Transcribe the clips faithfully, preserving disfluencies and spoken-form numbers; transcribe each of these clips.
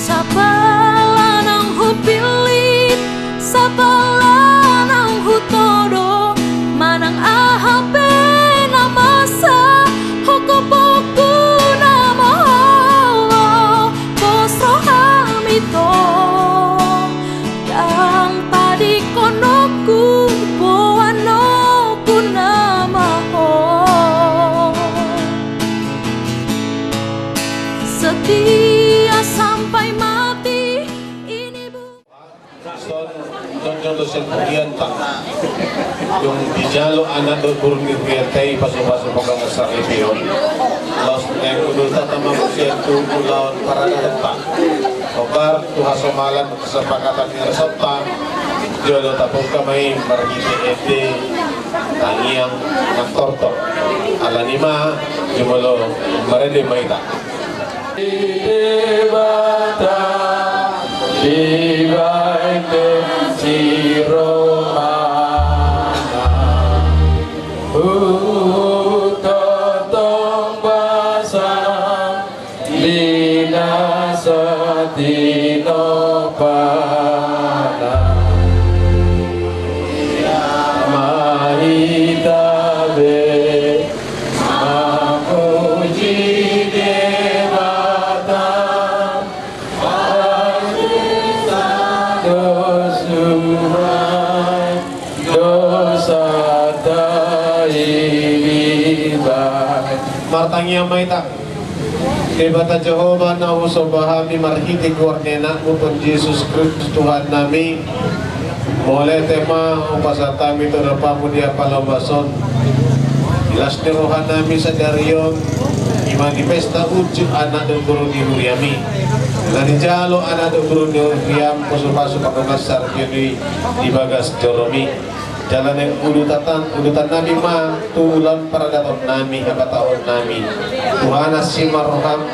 Sapala naung hupillit, sapala naung hutodo, manang aha pe na masa, hongkopongku nama Ho, pos roham i tong. Ndang padingkononku, boanonku nama Ho. Setia sampai mati, ini bu- Son, jongjong do sian hurianta. Dung dijalo anak dohot boru ni hurianta i pasupasu panggabean saripeon. Laos naeng uduta tama musian tu ulaon paradatonta. Hombar tu hasomalan kesepakatan ni arsonta. Jolo tapungka ma i marhite ende tangiang na tortor. Alani i ma jumolo marende ma hita. Debata dibaen be si rohana, hutongtong basa di na satinopana. Ma hita be mamuji Debata, asa dos Tuhan, dosanta i dibaen. Martangiang ma hita. Debata Jahowa na husomba hami marhite goar ni Anakmu Tuhan Jesus Kristus Tuhannami, mauliate ma hupasahat hami tu adopanMu di hampang na ombas on. Di las ni rohanami sadari on, i ma di pesta unjuk anak dohot boru ni huriaMi. Na dijalo anak dohot boru ni huriaM pasupasu pardongan saripeon i di bagas joroMi. Jala naeng udutan, udutannami ma tu ulaon paradatonnami, habatahonnami. Tuhan, asi ma rohaM,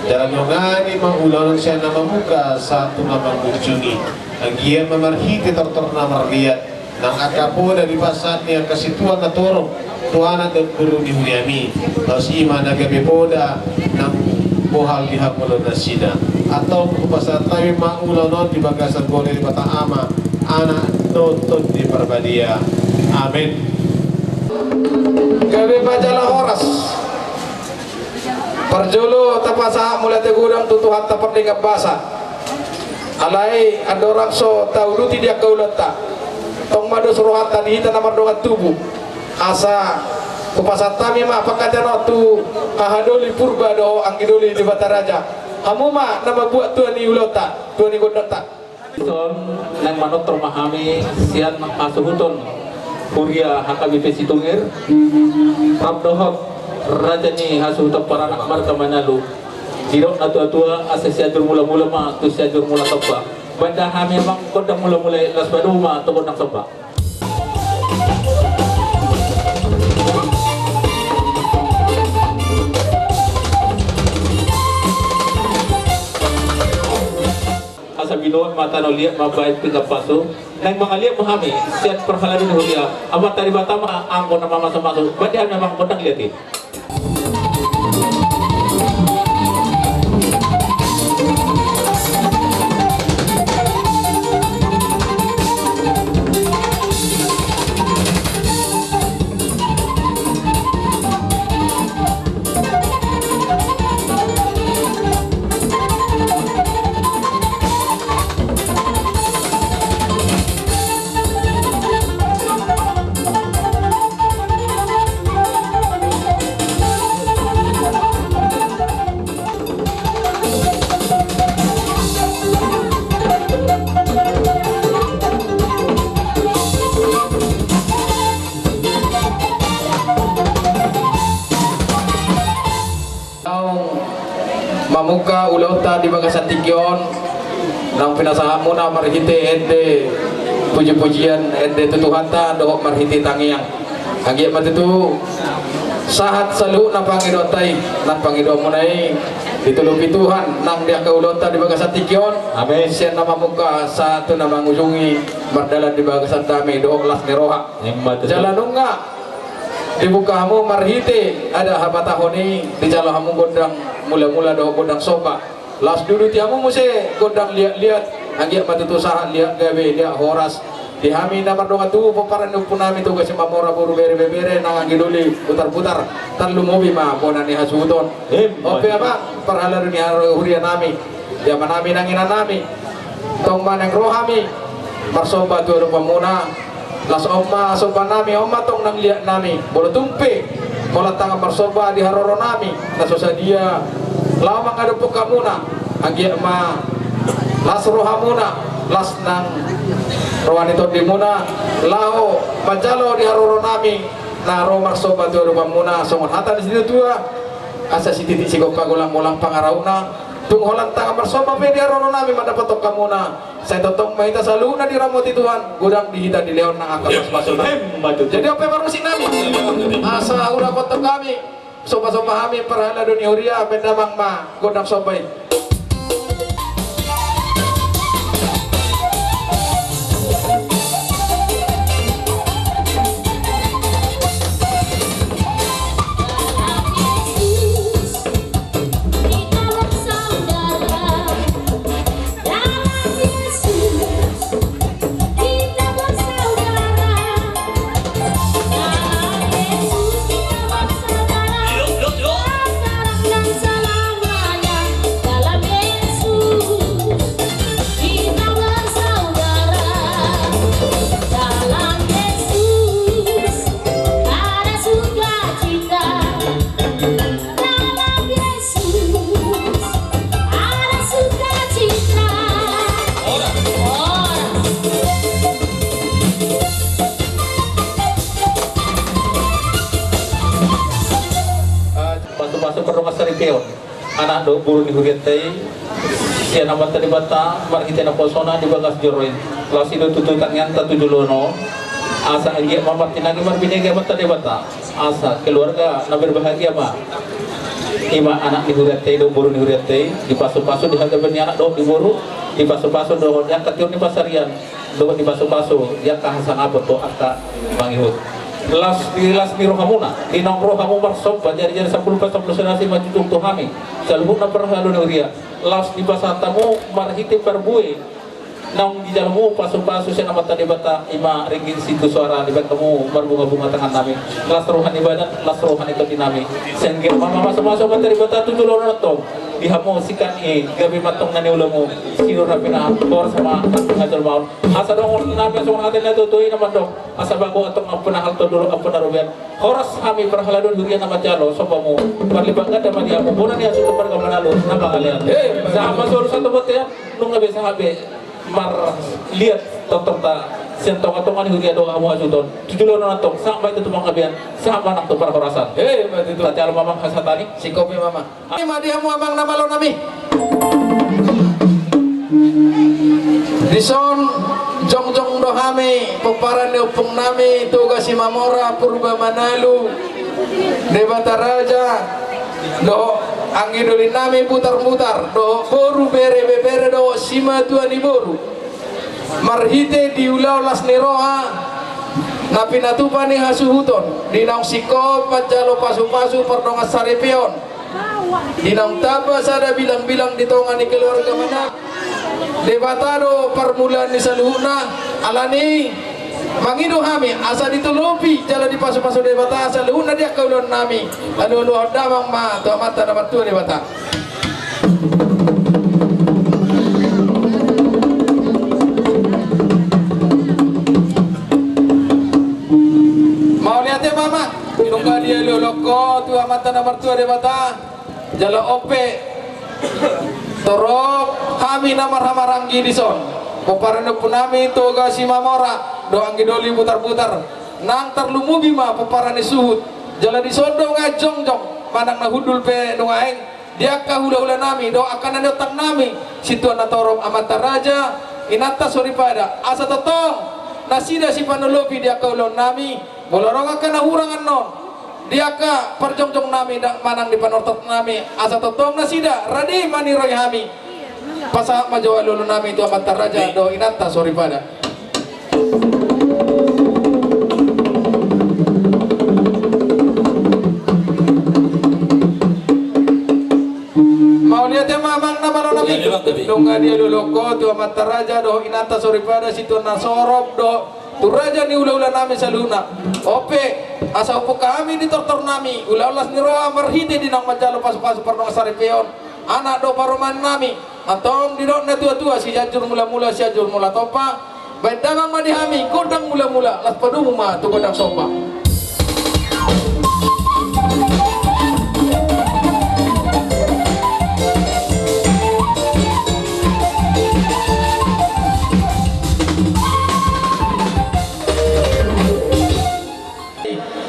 jala dongani ma ulaon on sian na mamungka sahat tu na mangujungi. Anggiat ma marhite tortor na marliat, nang angka poda dipasahat ni angka situan na torop tu anak dohot boru ni huriaMi, laos i ma na gabe poda nang bohal di hangoluan nasida. Antong hupasahat hami ma ulaon on di bagasan goar ni Debata Ama, Anak dohot Tondi Parbadia. Amen. Gabe pajala horas. Parjolo tapasahat mauliate godang tu Tuhanta pardenggan basa. Alai andorang so tauduti di angka ulaonta, tong ma dos rohanta di hita na mardongan tubu. Asa hupasahat hami ma panghataion on tu haha doli Purba dohot anggi doli Debata Raja. Hamu ma na mambuat tua ni ulaonta, tua ni gondangta. Dison, naeng manortor ma hami sian hasuhuton huria H K B P Situngir, rap dohot raja ni hasuhuton paranak marga Manalu. Didok na tuatua, asa Sianjur Mulamula ma tu Sianjur Mula Somba. Baen da hami amang gondang mulamula i, laos padomu ma tu gondang somba. Asa binoan ma tano, liat ma baen pinggan pasu. Naeng mangaliat ma hami sian parhalado ni huria. Amanta Debata ma anggo na mamasumasu. Baen da hami amang gondang liat i. Naung mamungka ulaonta di bagasan tingki on, naung pinasahatmuna marhite ende pujipujian, ende tu Tuhanta dohot marhite tangiang. Anggiat ma tutu sahat saluhutna pangidoanta i, nang pangidoanmuna i ditolopi Tuhan nang di angka ulaonta di bagasan tingki on. Amin. Sian na mamungka sahat tu na mangujungi, mardalan di bagasan dame dohot las ni roha. Emma tutu. Jala nunga dibuka hamu marhite adat habatahon i, dijalo hamu gondang mulamula dohot gondang somba. Las dulu di hamu muse gondang liat-liat, anggiat ma tutu sahat liat gabe liat horas. Di hami na mardongan tubu pomparan ni ompunami Toga Simamora boru bere bebere nang anggi doli putar-putar, tarlumobi ma bona ni hasuhuton. Ope amang parhalado ni haro hurianami, di amanami nang inanami. Tong manang rohami marsomba tu adopanmuna. Las on ma sombanami, on ma tong nang liatnami. Molo tung pe holan tangan marsomba di haroronami na so sadia laho mangadophon hamuna, anggiat ma las rohamuna, las nang roha ni tondimuna laho manjalo di haroronami na ro marsomba tu adopanmuna songon hata ni situatua. Asa sititik sigompa golang-golang pangarahutna. Tung holan tangan marsomba pe di haroronami mandapothon hamuna. Sai tongtong ma hita saluhutna diramoti Tuhan, godang di hita dilehon nang angka pasupasu. Jadi ope parmusiknami, asa ulahonon hami somba-somba hami parhalado ni huria, baen damang ma gondang somba i. Pasupasu pardongansaripeon anak dohot boru ni hurianta i sian Amanta Debata marhite naposona di bagas joro i. Laos i do tutu tangiangta tu joloan on, asa anggiat ma martinangi marbinege Amanta Debata, asa keluarga na berbahagia ma. I ma anak ni hurianta i dohot boru ni hurianta i, dipasupasu di hagabeon ni anak dohot di boru, dipasupasu dohot di angka tiur ni pansarian, dohot dipasupasu di angka hasangapon tu angka mangihut. Las di las ni rohamuna, di naung ro hamu marsomba jari-jari sampulu ompat sampulu sada i manjujung tu hami saluhutna parhalado ni huria. Laos dipasahat hamu marhite parbue naung dijalo hamu pasupasu sian Amanta Debata, i ma ringgit sitio soara, dibaen hamu marbunga-bunga tangannami. Las roha ni badan, las roha ni tondinami. Sai anggiat ma mamasu-masu Amanta Debata tu joloan on tong. Di hamu sikan i gabe ma tong na niulamu, sinur na pinahan, horas ma na jolmaon. Asa dohonon nami songon hata ni natuatua i na mandok: Asa bago antong ampuna hal tondolo ampuna robean. Horas hami parhalado ni huria na manjalo sombamu, marlipat ganda ma di hamu bona ni hasuhuton marga Manalu na mangalean. Sahat ma solu sahat tu bontean, nunga be sahat be marliat tortorta sian tonga-tonga ni huria dohot hamu hasuhuton. Tu joloan on antong sahat ma hita tu panggabean, sahat ma nang tu parhorasan. Hei, ma tutu. Tatalo ma amang hasahatan i. Singkop i ma amang. Ima di hamu amang na malonami. Dison jongjong do hami pomparan ni ompungnami Toga Simamora Purba Manalu, Debata Raja dohot anggi dolinami Butarbutar dohot boru, bere, bebere dohot simatua ni boru. Marhite di ulaon las ni roha na pinatupa ni hasuhuton di naung singkop manjalo pasupasu pardongansaripeon, di naung tamba sada bilangbilang di tonga ni keluarga manang Debata do parmulaan ni saluhutna. Alani i mangido hami asa ditolopi jala dipasupasu Debata saluhutna di angka ulaonnami. Alualuhon damang ma tu Amanta na martua Debata. Mauliate ma amang, nunga dialualuhon ho tu Amanta na martua Debata. Jala on pe torop hami na marhahamaranggi dison, pomparan ni ompunami Toga Simamora dohot anggi doli Butarbutar, nang tarlumobi ma pomparan ni suhut. Jala dison do nunga jongjong manang na hundul pe nunga heng di angka hulahulanami dohot angka na niontang nami, sintua na torop, amanta raja, inanta soripada, asa tongtong nasida sipanolopi di angka ulaonnami. Molo adong angka na hurang annon di angka parjongjongnami manang di panortotnami, asa tongtong nasida rade maniroi hami. Pasahat ma jo alualunami tu amanta raja dohot inanta soripada. Mauliate. Ate ma amang na malo nami. Iya, iya, Bang, tapi. Nunga dialualuhon ho tu amanta raja dohot inanta soripada situan na sorop dohot tu raja ni hulahula nami saluhutna. On pe, asa hubuka hami di tortor nami ulaon las ni roha marhite di naung manjalo pasupasu pardongan saripeon anak dohot parumaen nami. Antong didok na tuatua, Sianjur Mulamula, Sianjur Mulatompa. Baen damang ma di hami gondang mulamula, laos padomu ma tu gondang somba.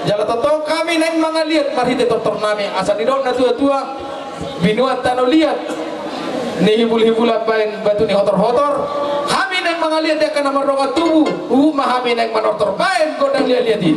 Jala tongtong hami naeng mangaliat marhite tortor nami, asa didok na tuatua, binuat tano liat ni hibulhibul baen batu ni hotorhotor. Hami naeng mangaliat di angka na mardongan tubu, huhut ma hami naeng manortor baen gondang liatliat i.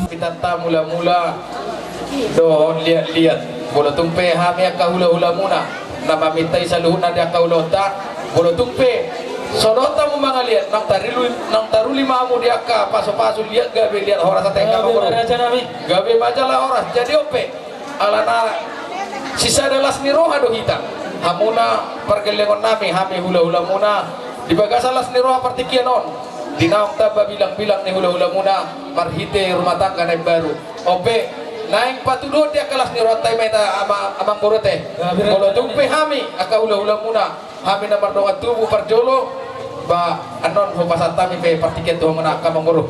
Pitanta mulamula dohot liatliat. Molo tung pe hami angka hulahulamuna na maminta i saluhutna di angka ulaonta, molo tung pe so dohot hamu mangaliat, naung taruli, naung taruli ma hamu di angka pasupasu liat gabe liat horas ate. Gabe ma jala horas. Jadi on pe, alana sisada las ni roha do hita. Hamuna pargellengon nami, hami hulahulamuna, di bagasan las ni roha partingkian on, di naung tamba bilangbilang ni hulahulamuna marhite rumah tangga na imbaru. On pe, naeng patuduhon di angka las ni rohanta i ma hita, amang boru ate. Molo tung pe hami angka hulahulamuna, hami na mardongan tubu parjolo, ba annon hupasahat hami pe partingkian tu hamuna angka amang boru.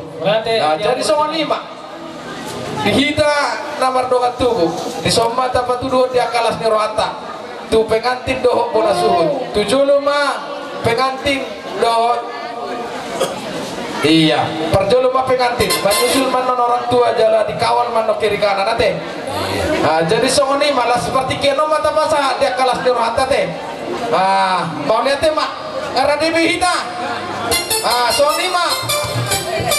Jadi songon i ma. Di hita na mardongan tubu, dison ma tapatuduhon di angka las ni rohanta tu pengantin dohot bona suhut. Tu jolo ma pengantin dohot, iya, parjolo ma pengantin, manyusul ma annon orang tua jala dikawal ma annon kiri kanan ate. Jadi songon i ma, las partingkian on ma tapasahat di angka las ni rohanta ate. Mauliate ma. Nga rade be hita. Songon i ma.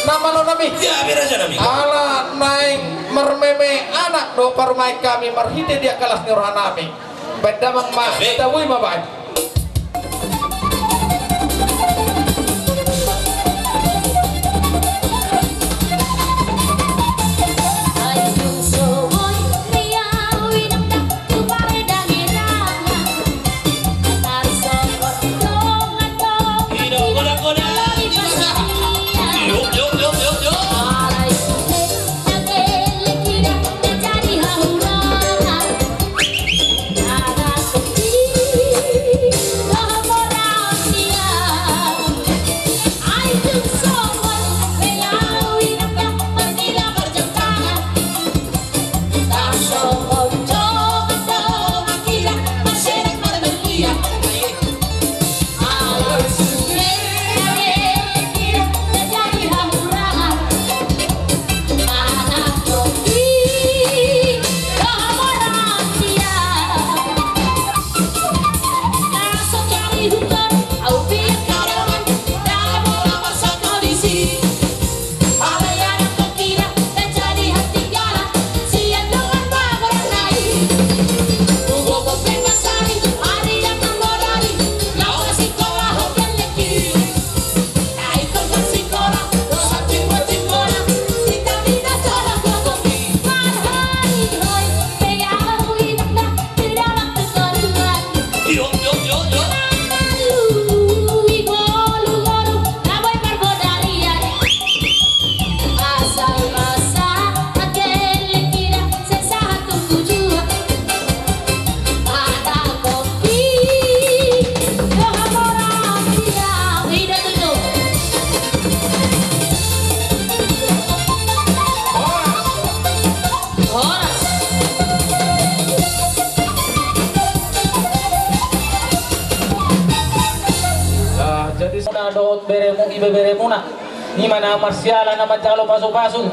Na malo nami. Ala naeng marmeme anak dohot parumaen hami marhite di angka las ni roha nami. Baen damang ma, taboi ma baen. Dohot beremu, ibeberemuna, i ma na marsiala na manjalo pasupasu.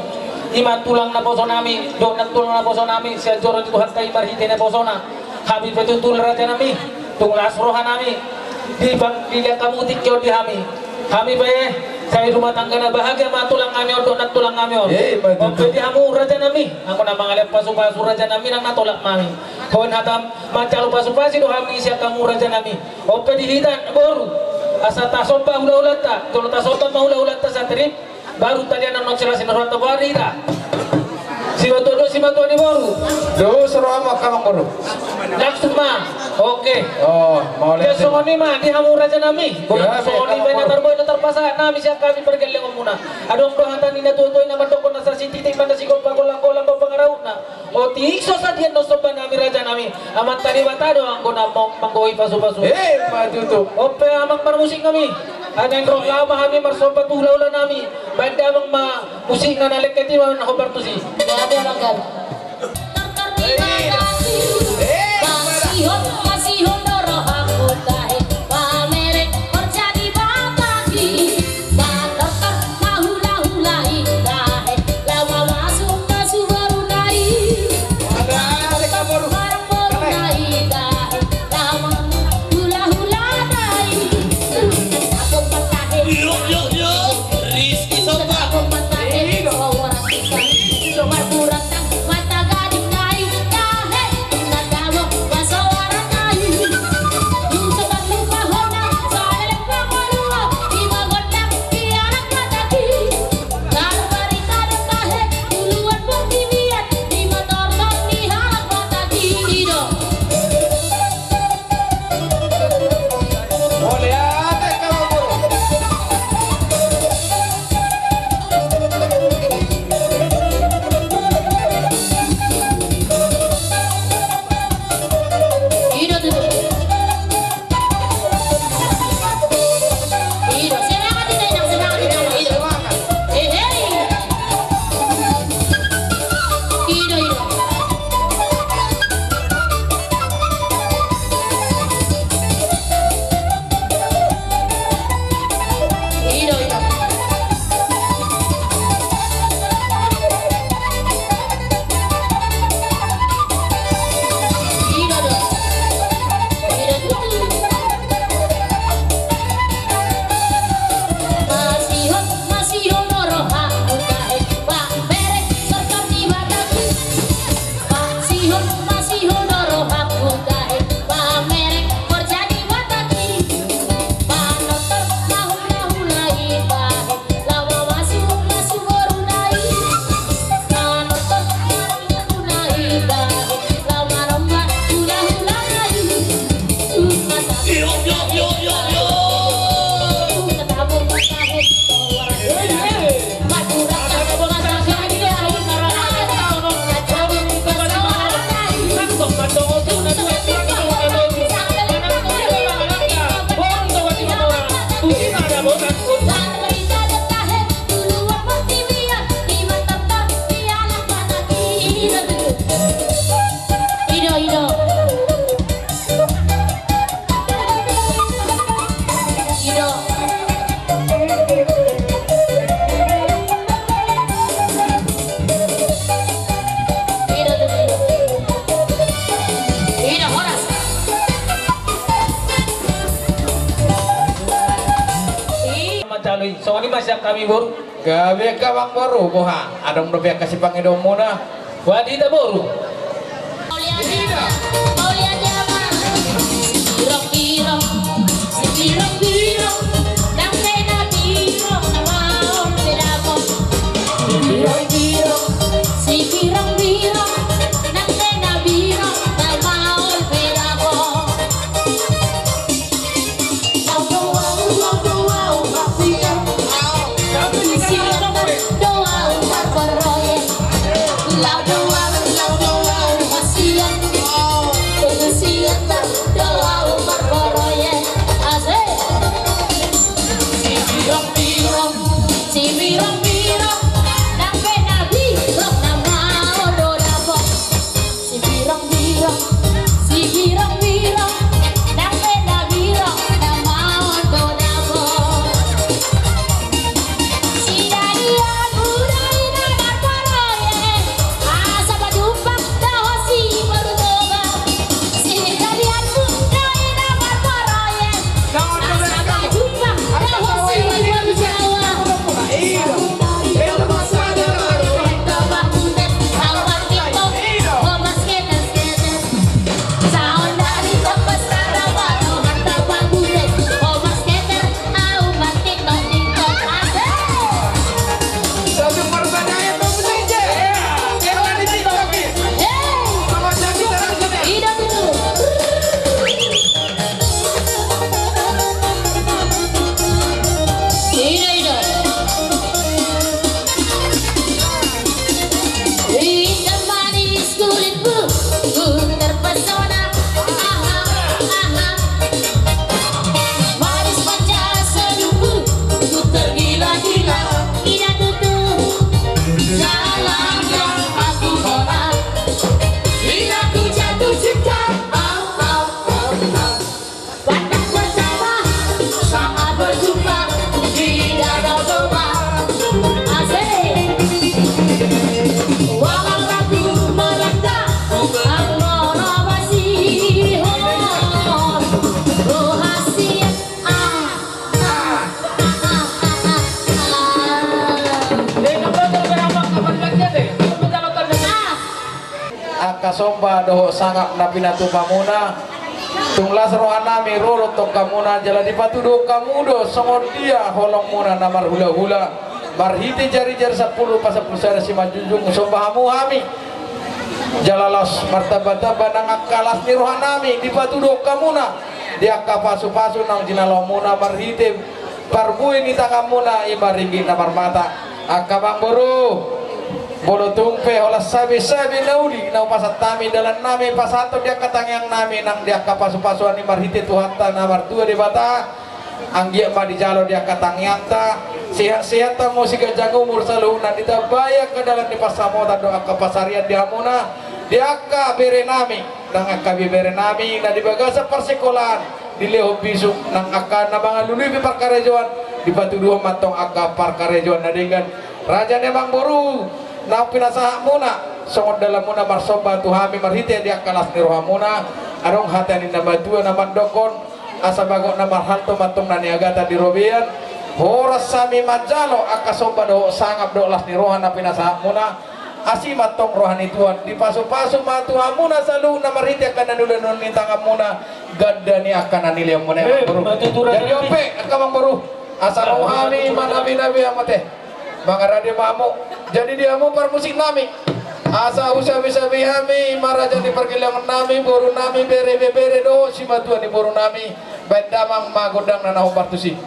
I ma tulang naposonami dohot nantulang naposonami sian joro ni Tuhanta i marhite naposona. Hami pe tutu rajanami, tung las rohanami di bang, di liat hamu tingki on di hami. Hami pe sai rumah tangga na bahagia ma tulang nami on dohot nantulang nami on. Eh, betul. On pe di hamu rajanami, anggo na mangalean pasupasu rajanami nang na tolap nami. Hon hata manjalo pasupasu do hami sian hamu rajanami. On pe di hita boru, asa tasomba hulahulanta, jolo tasomba ma hulahulanta satrip, baru talian annon silas ni rohanta boha di hita. Simatua do, simatua ni boru. Dos roha ma, amang boru. Langsung ma. Oke. Oh, mauliate. Songon i ma di hamu rajanami. Songon i ma na tarboa na tarpasahat nami sian hami pargellengonmuna. Adong do hata ni natuatua i na mandok, na sasititik ma na sigompa, golanggolang do pangarahutna. Otik so sadia annon somba nami rajanami, Amanta Debata do anggo na manggohi pasupasu. Eh, ma tutu. On pe amang parmusik nami, naeng ro laho ma hami marsomba tu hulahula nami. Baen damang ma musik na na lengket i ma na hombar tusi. Gabe amang, gabe. Pasihon, pasihon do rohangku tahe, pamereng horja ni batangki. Manortor ma hulahula i tahe, laho mamasuk ma suboruna i. Manortor ma boruna i tahe, laho mamasuk hulahulana i. Aku patahe. Yo, yo, yo. Rizky Sobat. Aku patahe. Iya. Sobat kurang. Pasihon, pasihon do rohangku tahe, pamereng horja ni batangki. Manortor ma hulahula i tahe, laho mamasuk ma suboruna i. Manortor ma hulahula i tahe, laho manomba hulahulana i. Yo, yo, yo, yo, yo. Ido, ido. Ido. Ido, ido. Ido, horas. Songon i ma sian hami boru. Gabe angka amang boru, boha? Adong dope angka sipangidoonmuna? Boha di hita boru? Ba dohot sangap na pinatupa muna, tung las roha nami ro dohot tongka muna, jala dipatuduhon hamu do songon dia holong muna na marhula-hula, marhite jari-jari sampulu pasampulu sada simanjujung, somba hamu hami. Jala laos martamba-tamba nang angka las ni roha nami dipatuduhon hamuna, di angka pasu-pasu naung jinalo muna marhite parbue ni tangan muna, i ma ringgit na marmata. Angka amangboru, molo tung pe holan sabe-sabe na uli na hupasahat hami, dalan nami pasahathon di angka tangiang nami nang di angka pasu-pasuan i marhite Tuhanta na martua Debata, anggiat ma dijalo di angka tangiangta, sehat-sehat hamu, siganjang umur saluhutna, ditambai angka dalan ni pansamotan dohot angka pansarian di hamuna, di angka bere nami, nang angka bebere nami na di bagasan parsikolaan, dilehon bisuk, nang angka na mangalului pe parkarejoan, dipatuduhon ma antong angka parkarejoan na denggan. Raja ni amangboru, naung pinasahat muna songon dalan muna marsomba tu hami marhite di angka las ni roha muna, adong hata ni na matua na mandokkon, asa bagot na marhalto ma antong na niagatan di robean. Horas hami manjalo angka somba dohot sangap dohot las ni roha na pinasahat muna. Asi ma antong roha ni Tuhan, dipasu-pasu ma tu hamuna saluhutna marhite angka na niula-ula ni tangan muna, ganda ni angka na nilehon muna. Eh, amangboru. Jadi on pe angka amangboru, asa ro hami manabi-nabi hamu ate. Mangarade ma hamu. Jadi di hamu parmusik nami, asa husabe-sabe hami ma raja ni pargellengon nami, boru nami, bere, bebere dohot simatua ni boru nami, baen damang ma gondangna na hombar tusi.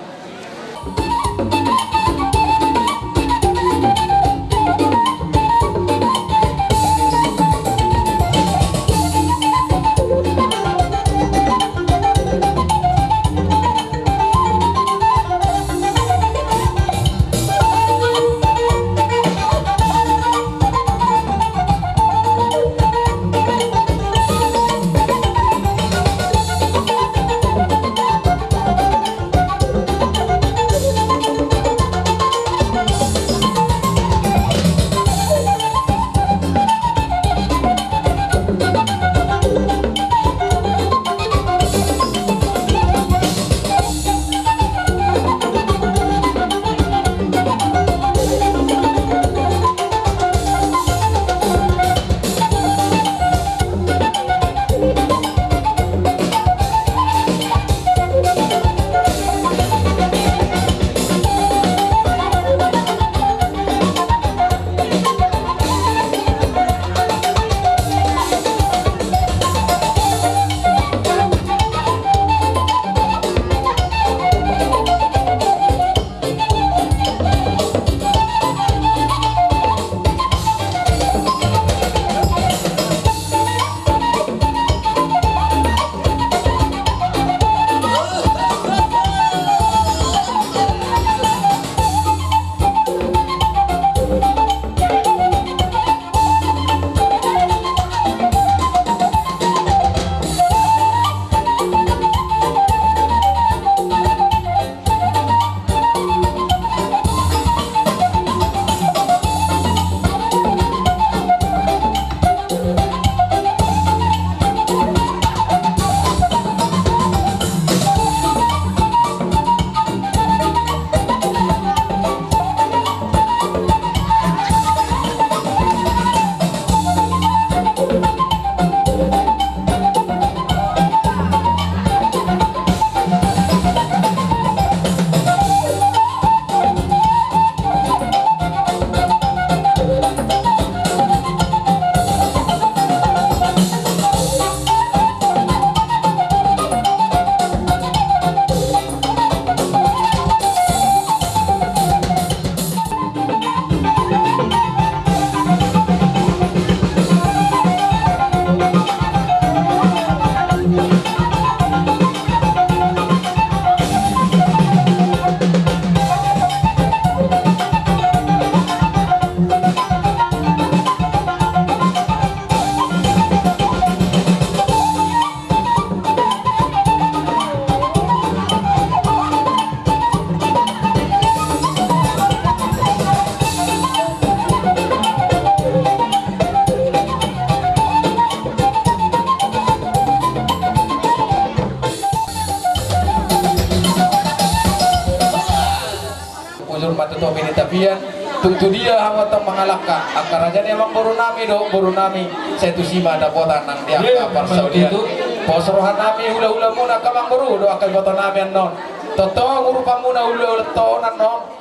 Bujur ma tu topi ni tapian, Tung tu dia hamu antong mangalangka, angka raja ni amangboru nami dohot boru nami, sai tusi ma dapotan nang di angka parsaulian. Pos roha nami hula-hula muna angka amangboru dohot angka iboto nami annon. Tongtong urupan muna hula-hula annon.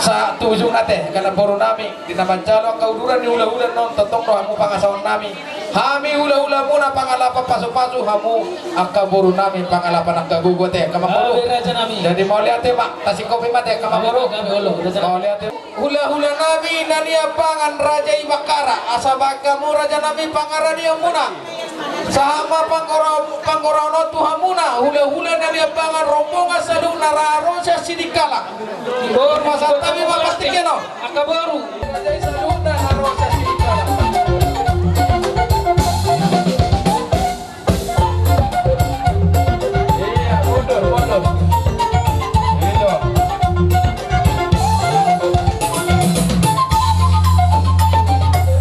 Sa tu ujung ate, angka boru nami, di na manjalo angka uduran ni hula-hula annon, tongtong do hamu pangasahon nami. Hami hula-hula muna pangalapan pasu-pasu, hamu angka boru nami pangalapan angka gogo ate, angka amangboru. Jadi mauliate ma, tasingkopi ma ate, angka amangboru. Mauliate. Hula-hula nami na niambangan Raja i Bakkara, asa bahen hamu raja nami pangaradian muna. Sahat ma panggora-, panggoraon on tu hamuna, hula-hula na niambangan rombongan saluhutna na ro sian Sidikalang. Pasahat hami ma partingkian on. Angka boru. Raja i saluhutna na ro sian Sidikalang. Iya, mundur, mundur. Gitu.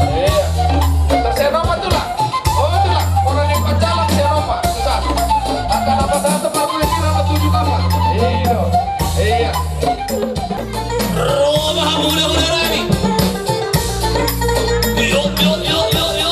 Iya. Terus sian on ma tulang. Oh, tulang. Orang yang pacalang sian on ma. Susah. Angka na pasahat tu pabulai kira na tujuh nama. Gitu. Iya. Ro ma hamu hula-hula nami. Yo, yo, yo, yo, yo.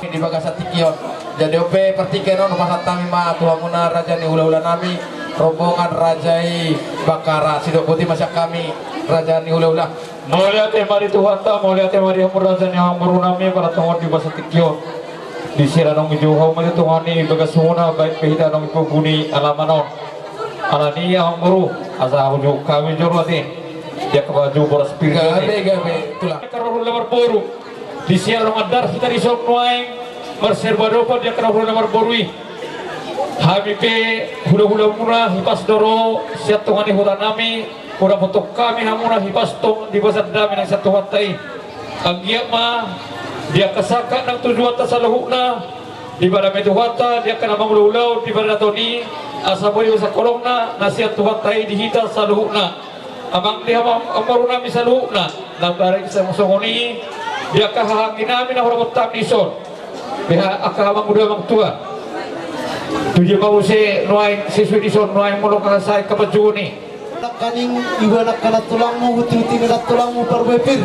Di bagasan tingki on. Jadi on pe partingkian on hupasahat hami ma tu hamuna raja ni hula-hula nami, rombongan Raja i Bakkara, sidok boti ma sian hami raja ni hula-hula. Mauliate ma di Tuhanta, mauliate ma di hamu raja ni amangboru nami, pala tongon di bagasan tingki on. Di sira naung dijou hamu ma di tonga ni bagas muna, baen pe hita naung di pogu ni alaman on. Alani i amangboru, asa hujou hami jolo ate. Dia kebaju boras pir. Gabe, gabe, tulang. Angka na marboru. Di sira naung andar hita dison nuaeng marserba dopan di angka na marboru i. Hami pe hula-hula muna hipas do ro sian tonga ni huta nami. Hudapothon hami hamuna hipas tong di bagas dame nang sian Tuhanta i. Anggiat ma di angka sangkap nang tujuanta saluhutna dipadame Tuhanta, di angka na mangula-ulaon dipadame Tuhanta i, asa boi do sangkolongna na sian Tuhanta i di hita saluhutna. Amang di amangboru nami saluhutna, na baen songon i di angka haha anggi nami na hudapot hami dison. Beha angka amangboru amangtua. Tu dia ma muse nuaeng sesuai dison nuaeng molo hasae angka panjouon i. Nangkaning iba nangkanan tulangmu, huti-huti ni nantulangmu parbue pir.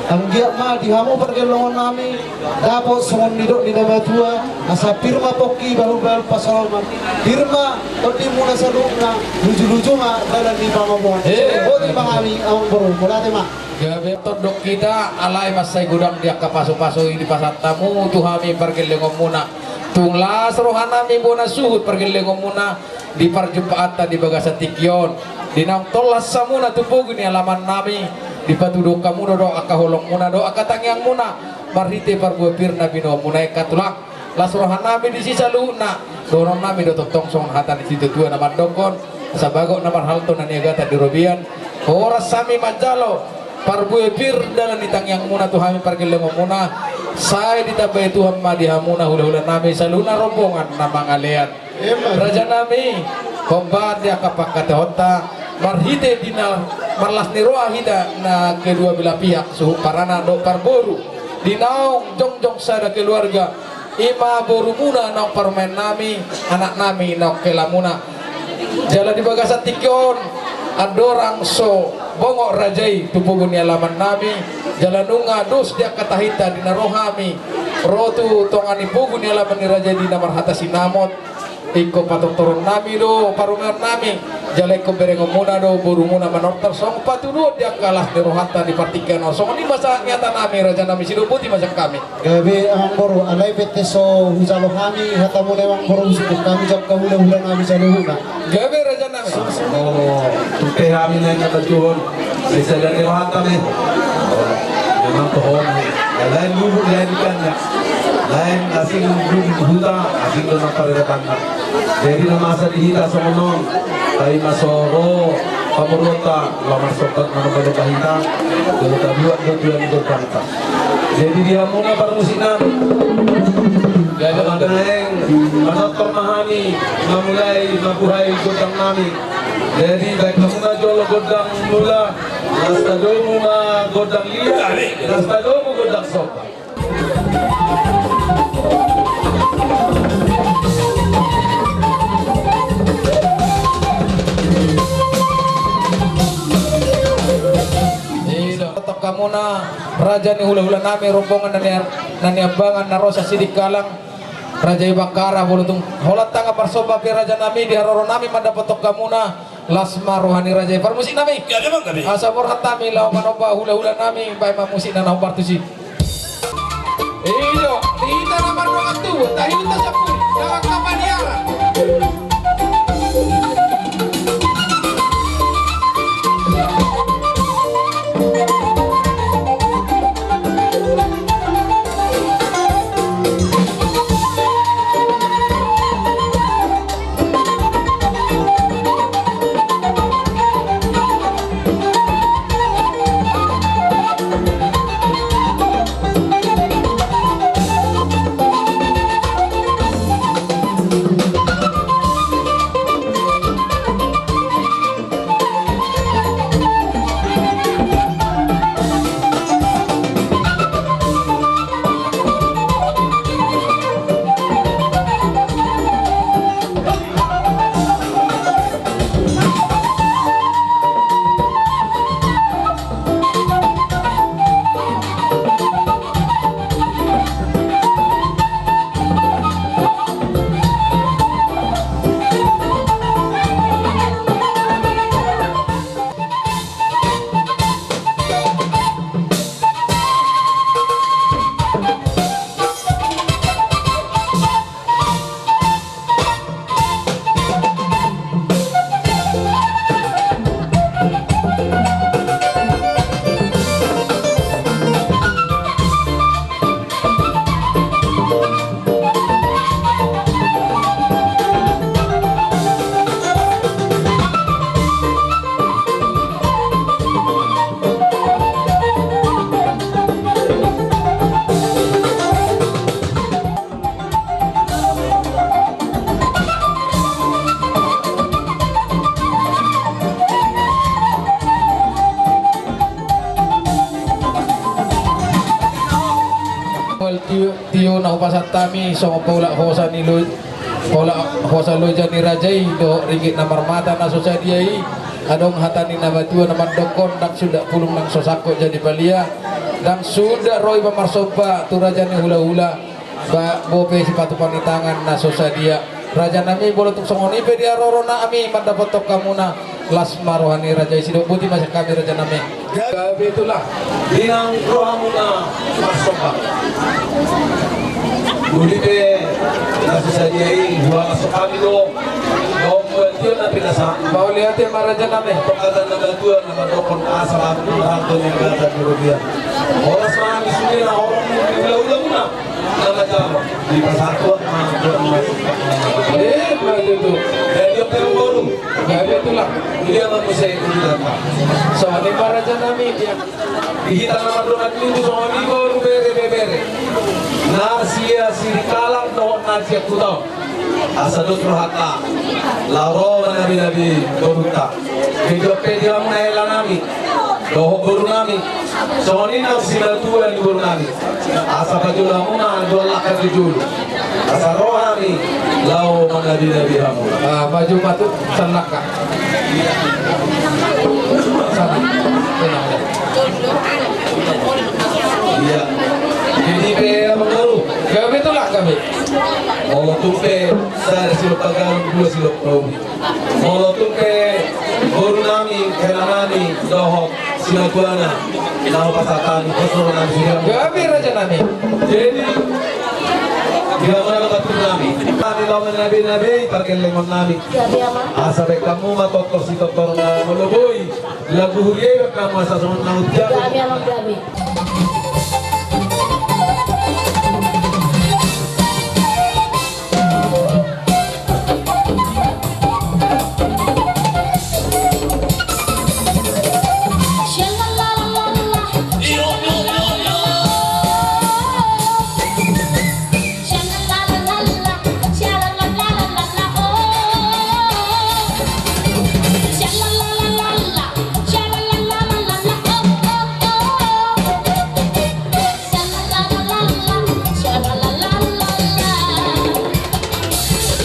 Anggiat ma di hamu pargellongon nami dapot songon nidok ni na matua, asa pir ma pongki bahul-bahul pansalongan. Pir ma tondimuna saluhutna, luju-luju ma dalan ni pangomoan. Eh. Boti ma hami amangboru, mauliate ma. Gabe tondok hita, alai mansai godang di angka pasu-pasu i dipasahat hamu tu hami pargellengonmuna. Tung las roha nami bona suhut pargellengonmuna. Di parjumpaanta di bagasan tingki on, di naung tolhas hamuna tu pogu ni alaman nami, dipatuduhon hamu do dohot angka holong muna dohot angka tangiang muna, marhite parbue pir na binoan muna i, angka tulang. Las roha nami disi saluhutna, dohonon nami do tongtong songon hata ni situatua na mandokkon, asa bagot na marhalto na niagatan di robean. Horas hami manjalo parbue pir dalan ni tangiang muna tu hami pargellengon muna, sai ditambai Tuhan ma di hamuna hulahula nami saluhutna rombongan na mangalean. Raja nami, hombar di angka pangkataionta, marhite di na marlas ni roha hita na kedua belah pihak, suhut paranak dohot parboru, di naung jongjong sada keluarga, i ma boru muna naung parumaen nami, anak nami naung hela muna. Jala di bagasan tingki on, andorang so bongot raja i tu pogu ni alaman nami, jala nunga dos di angka tahinta di na ro hami ro tu tonga ni pogu ni alaman ni raja i di na marhata sinamot, ingkon patortoron nami do parumaen nami, jala ingkon berengon muna do boru muna manortor songon patuduhon di angka las ni rohanta di partingkian on. Songon i ma sahat ni hata nami, raja nami, sidok boti ma sian hami. Gabe amangboru, alai pe tong so hujalo hami hata muna amangboru, husungkun hami jo angka hulahula nami saluhutna. Gabe raja nami. O, tung pe hami naeng hatuduhon, bisa jadi rohanta be. O, memang toho, lain lubuk lain ikannya. Lain asing lubuk huta, asing do na paradatanna. Jadi na masa di hita songon on, tai ma so ro pamoruonta, lam marsompat manomba-nomba hita, jala tabuat do tuan ni gondangta. Jadi di hamuna parmusik nami, ala naeng manortor ma hami mamulai mambuhai gondang nami. Jadi baen hamuna jolo gondang mula, las tadomu ma gondang liat, las tadomu gondang somba. Tok hamuna, raja ni hulahula nami, rombongan na ni, na niambangan na ro sian Sidikalang, raja i Bangkara, molo tung holan tangan marsomba pe raja nami, di haroro nami mandapothon hamuna, las ma roha ni raja i. Parmusik nami. Gabe, amang, gabe. Asa borhat hami laho manomba hulahula nami, baen ma musik na na hombar tusi. Ido, hita na mardongan tubu, tahi hita sapuli, na mangkapaniara. Tio, tio na hupasahat hami songon paulak hosa ni lo-, paulak hosa loja ni raja i dohot ringgit na marmata na so sadia i. Adong hata ni natua-tua na mandokkon, ndang sundat pulung nang so sangkot jadi palia, ndang sundat ro iba marsomba tu raja ni hulahula. Ba, bope sipatupa ni tangan na so sadia. Raja nami, molo tung songon i pe di haroro nami mandapothon hamuna, las ma roha ni raja i. Sidok boti ma sian hami, raja nami. Gabe tulang, di naung ro hamuna marsomba. Boti pe na so sadia i, hualashon hami do. Dong Mauliate ma raja nami. Pangkatan na batua na mandokkon asa laku marangkon yang kata kerugian. Horas ma hami sude na horong ni ulaula muna. Nama jalo di pasatuan ma. Eh, ma tutu. Jadi apa yang baru? Gabe tulang. Dia manusia itu datang. Soalnya ma raja nami dia. Di hita na mardongan minggu songon i boru bere bebere. Na sia Sirikalang dohot na sia Kuta. Asa dos rohanta laho ro manabi-nabi borunta. Kedo pe di hamu na hela nami dohot boru nami. Songon i na simatua ni boru nami. Asa pajolo hamu na dohot lakka tu julu. Asa ro hami laho manabi-nabi hamu. Ah, maju ma tutu, sannaka. Sana. Tenang, tenang. Iya. Jadi pe apa baru? Gabe tulang gabe. Molo tung pe sada silop panggabean, dua silop pauli. Molo tung pe boru nami, hela nami dohot simatuana, na hupasahat hami, pos nami sude. Gabe raja nami. Jadi di hamu na batur nami, nami laho manabi-nabi pargellengon nami. Asa baen hamu ma tortor sitortorna, molo boi lagu huria i baen hamu asa songon na hujalo. Gabe, amang, gabe.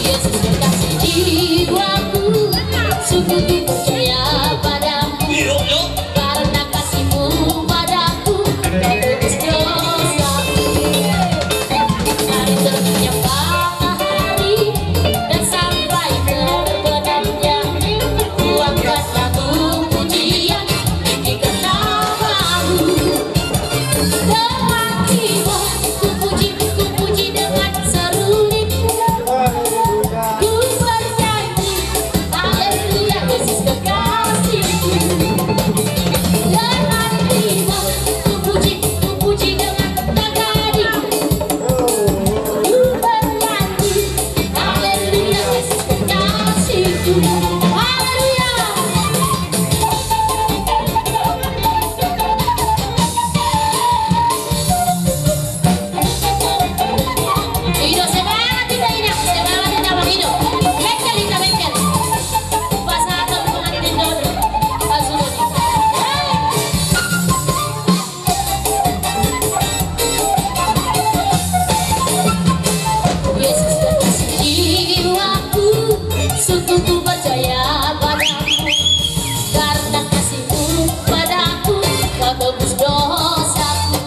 Yesus kekasih jiwaku, sungguh ku percaya padamu. Karena kasihmu padaku, tebus dosaku. Dari terbitnya matahari dan sampai terbenamnya, ku angkat lagu pujian, tinggikan namamu. Dengan riba ku puji, ku puji dengan seruling. Ku bernyanyi, haleluya, Yesus kekasihku. Dengan riba ku puji, ku puji dengan nagari. Ku bernyanyi, haleluya, Yesus kekasihku. Haleluya. Ido, semangat hita, Ina. Semangat hita, Bang Ido. Bengkel hita, bengkel. Pasahaton pengantin dulu. Pasu dulu. Yesus kekasih jiwaku, sungguh ku percaya padamu. Karena kasihmu padaku, kau tebus dosaku.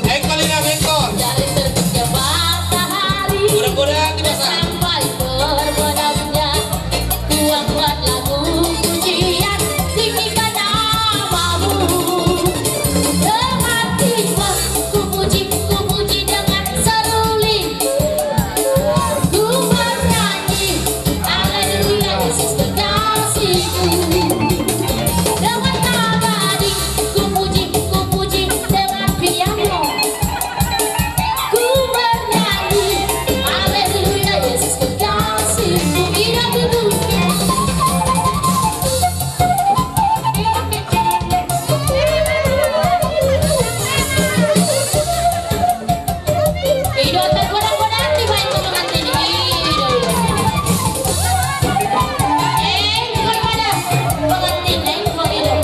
Bengkel, Ina, bengkel. Dari terbitnya matahari, mudah-mudahan dibaca, sampai terbenamnya, ku angkat lagu pujian, tinggikan namamu. Dengan riba ku puji, ku puji dengan seruling. Ku bernyanyi, haleluya, Yesus kekasihku. Dengan nagari ku puji, ku puji dengan piano. Ku bernyanyi, haleluya, Yesus kekasihku. Ido tutu. Ido, tergoda-goda hati baik tu pengantin. Ido, ido. Eh, tergoda pengantin, eh, ido.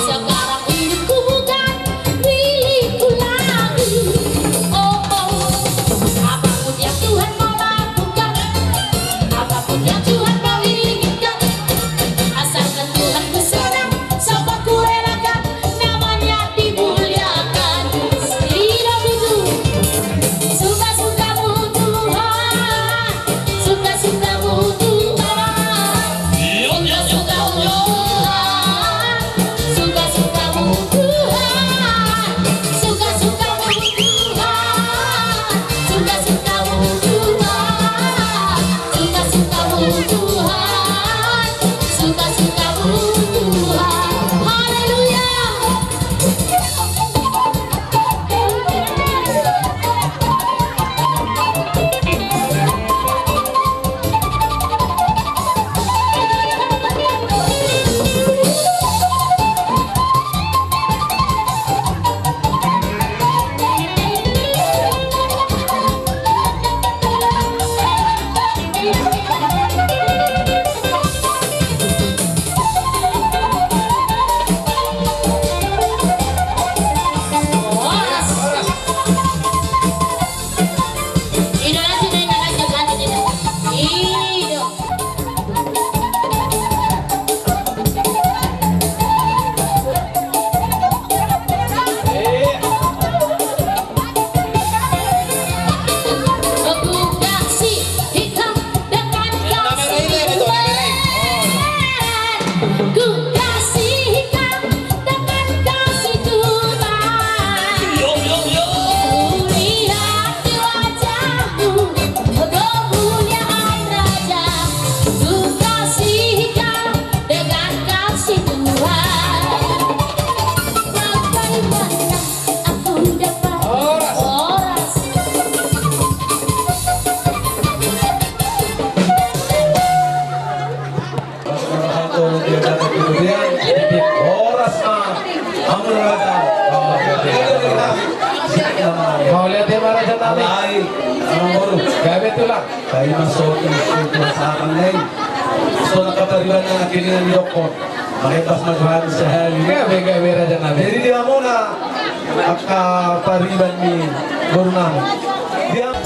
Sekarang hidupku bukan milikku lagi. Kasihkan dengan kasih Tuhan. Yo, yo, yo. Kulihat di wajahmu, kemuliaan Raja. Ku kasihkan dengan kasih Tuhan. Bagaimana aku dapat horas. Horas. Horas ma. Mauliate ma raja nami. Alai, amang boru. Gabe tulang. Baen ma so tu, tu, tu, sarangan nai. So na kapariban na kini na didokkon. Maka ibas ma Tuhan sahali. Gabe, gabe raja nami. Jadi di hamuna angka pariban ni boru nami. Di ham-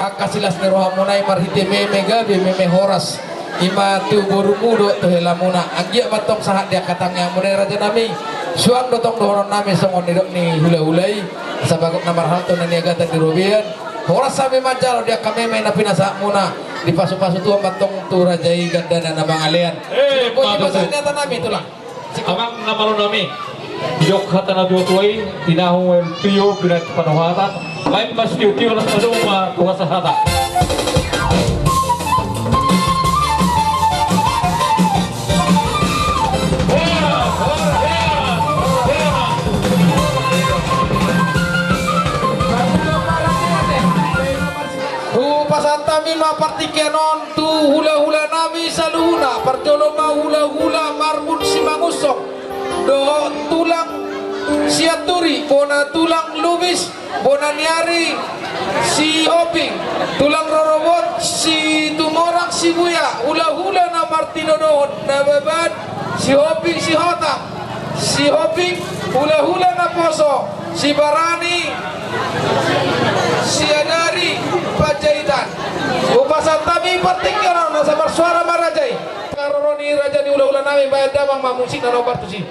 Angka silas ni rohamuna i marhite meme gabe, meme horas. I ma tu borumu dohot tu helamuna. Anggiat ma antong sahat di angka tangiangmuna i, rajanami. Suang do tong dohononnami songon nidok ni hulahula i. Sabagot na marhalto na niagatan di robean. Horas hami manjalo di angka meme na pinasahatmuna. Dipasupasu Tuhan ma antong tu raja i gandana na mangalean. Eh, sidohot i ma tutu. Pasahat ni hatanami, Tulang. Amang na malo nami, didok hata na tuatua i, tinahu ma tio, pinantik ma rohatan, lain ma sitiotio, las ma domu ma tu hasahatan. Hupasahat hami ma partingkian on tu hulahulanami saluhutna, parjolo ma hulahula Marbun Simangunsong dohot Tulang Sianturi, bona Tulang Lubis, bona ni ari Sihombing, Tulang Rorobot, Situmorang Sibuya, hulahula na martinodohon Nababan, Sihombing Sihotang, Sihombing, hulahula naposo, Sibarani, Sianari Panjaitan. Hupasahat hami partingkian on, asa marsuara ma raja i. Haroro ni raja ni hulahulanami, baen damang ma musik na nombar tusi.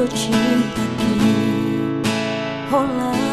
cintaku, holan